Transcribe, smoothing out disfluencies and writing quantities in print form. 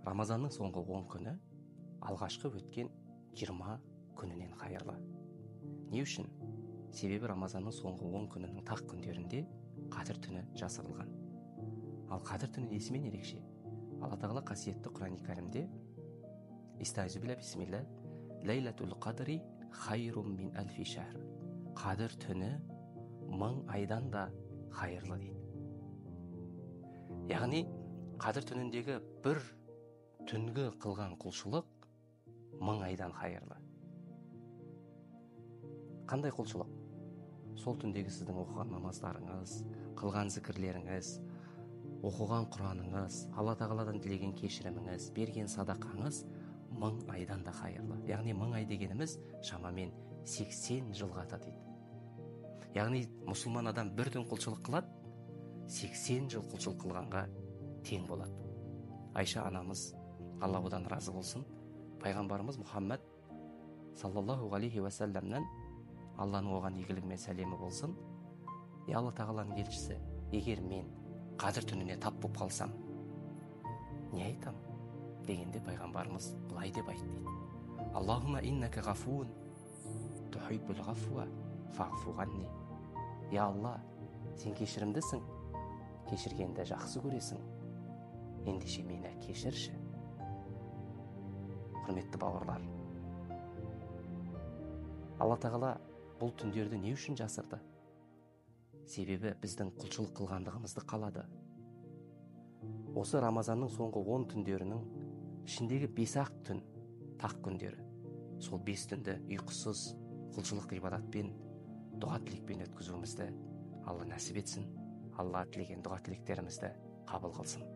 Рамазанның соңғы 10 күні алғашқы өткен 20 күнінен қайырлы. Не үшін? Себебі Рамазанның соңғы 10 күнінің тақ күндерінде Қадір түні жасырылған. Ал Қадір түні несімен ерекше? Алла Тағала қасиетті Құран-и Кәрімде Истайзу билля бисмилля Ләйләтул қадри хайрум мин әлфи шәһр. Қадір түні 1000 айдан да хайырлы дейді. Яғни Қадір түніндегі бір түнгі қылған құлшылық 1000 айдан хайырлы. Қандай құлшылық? Сол түндегі сіздің оқыған намаздарыңыз, қылған зікірлеріңіз, оқыған Құраныңыз, Алла Тағаладан тілеген кешіріміңіз, берген садақаңыз 1000 айдан да хайырлы. Яғни 1000 ай дегеніміз шамамен 80 жылға татиды. Яғни мұсылман адам бір түн құлшылық қылады, 80 жыл құлшылық қылғанға тең болады. Айша анамыз, Алла одан разы болсын, пайғамбарымыз Мұхаммад саллаллаху алейхи уассаламнан, Алланың оған игілігі мен сәлемі болсын, е Алла Тағаланың елшісі, егер мен Қадір түніне тап болып қалсам, не айтам? Дегенде пайғамбарымыз былай деп айтты дейді. Аллахума иннака ғафуун тухиббул ғафуа фағфу ғанни. Я Алла, сен кешірімдісің, кешіргенді жақсы көресің, ендеше мені кешірші. Құрметті бауырлар, Алла Тағала бұл түндерді не үшін жасырды? Себебі біздің құлшылық қылғандығымызды қалады. Осы Рамазанның соңғы 10 түндерінің ішіндегі 5-ақ түн тақ күндері. Сол 5 түнді ұйқысыз құлшылық ғибадатпен, дұға тілекпен өткізуімізді Алла нәсіп етсін. Алла тілеген дұға тілектерімізді қабыл қылсын.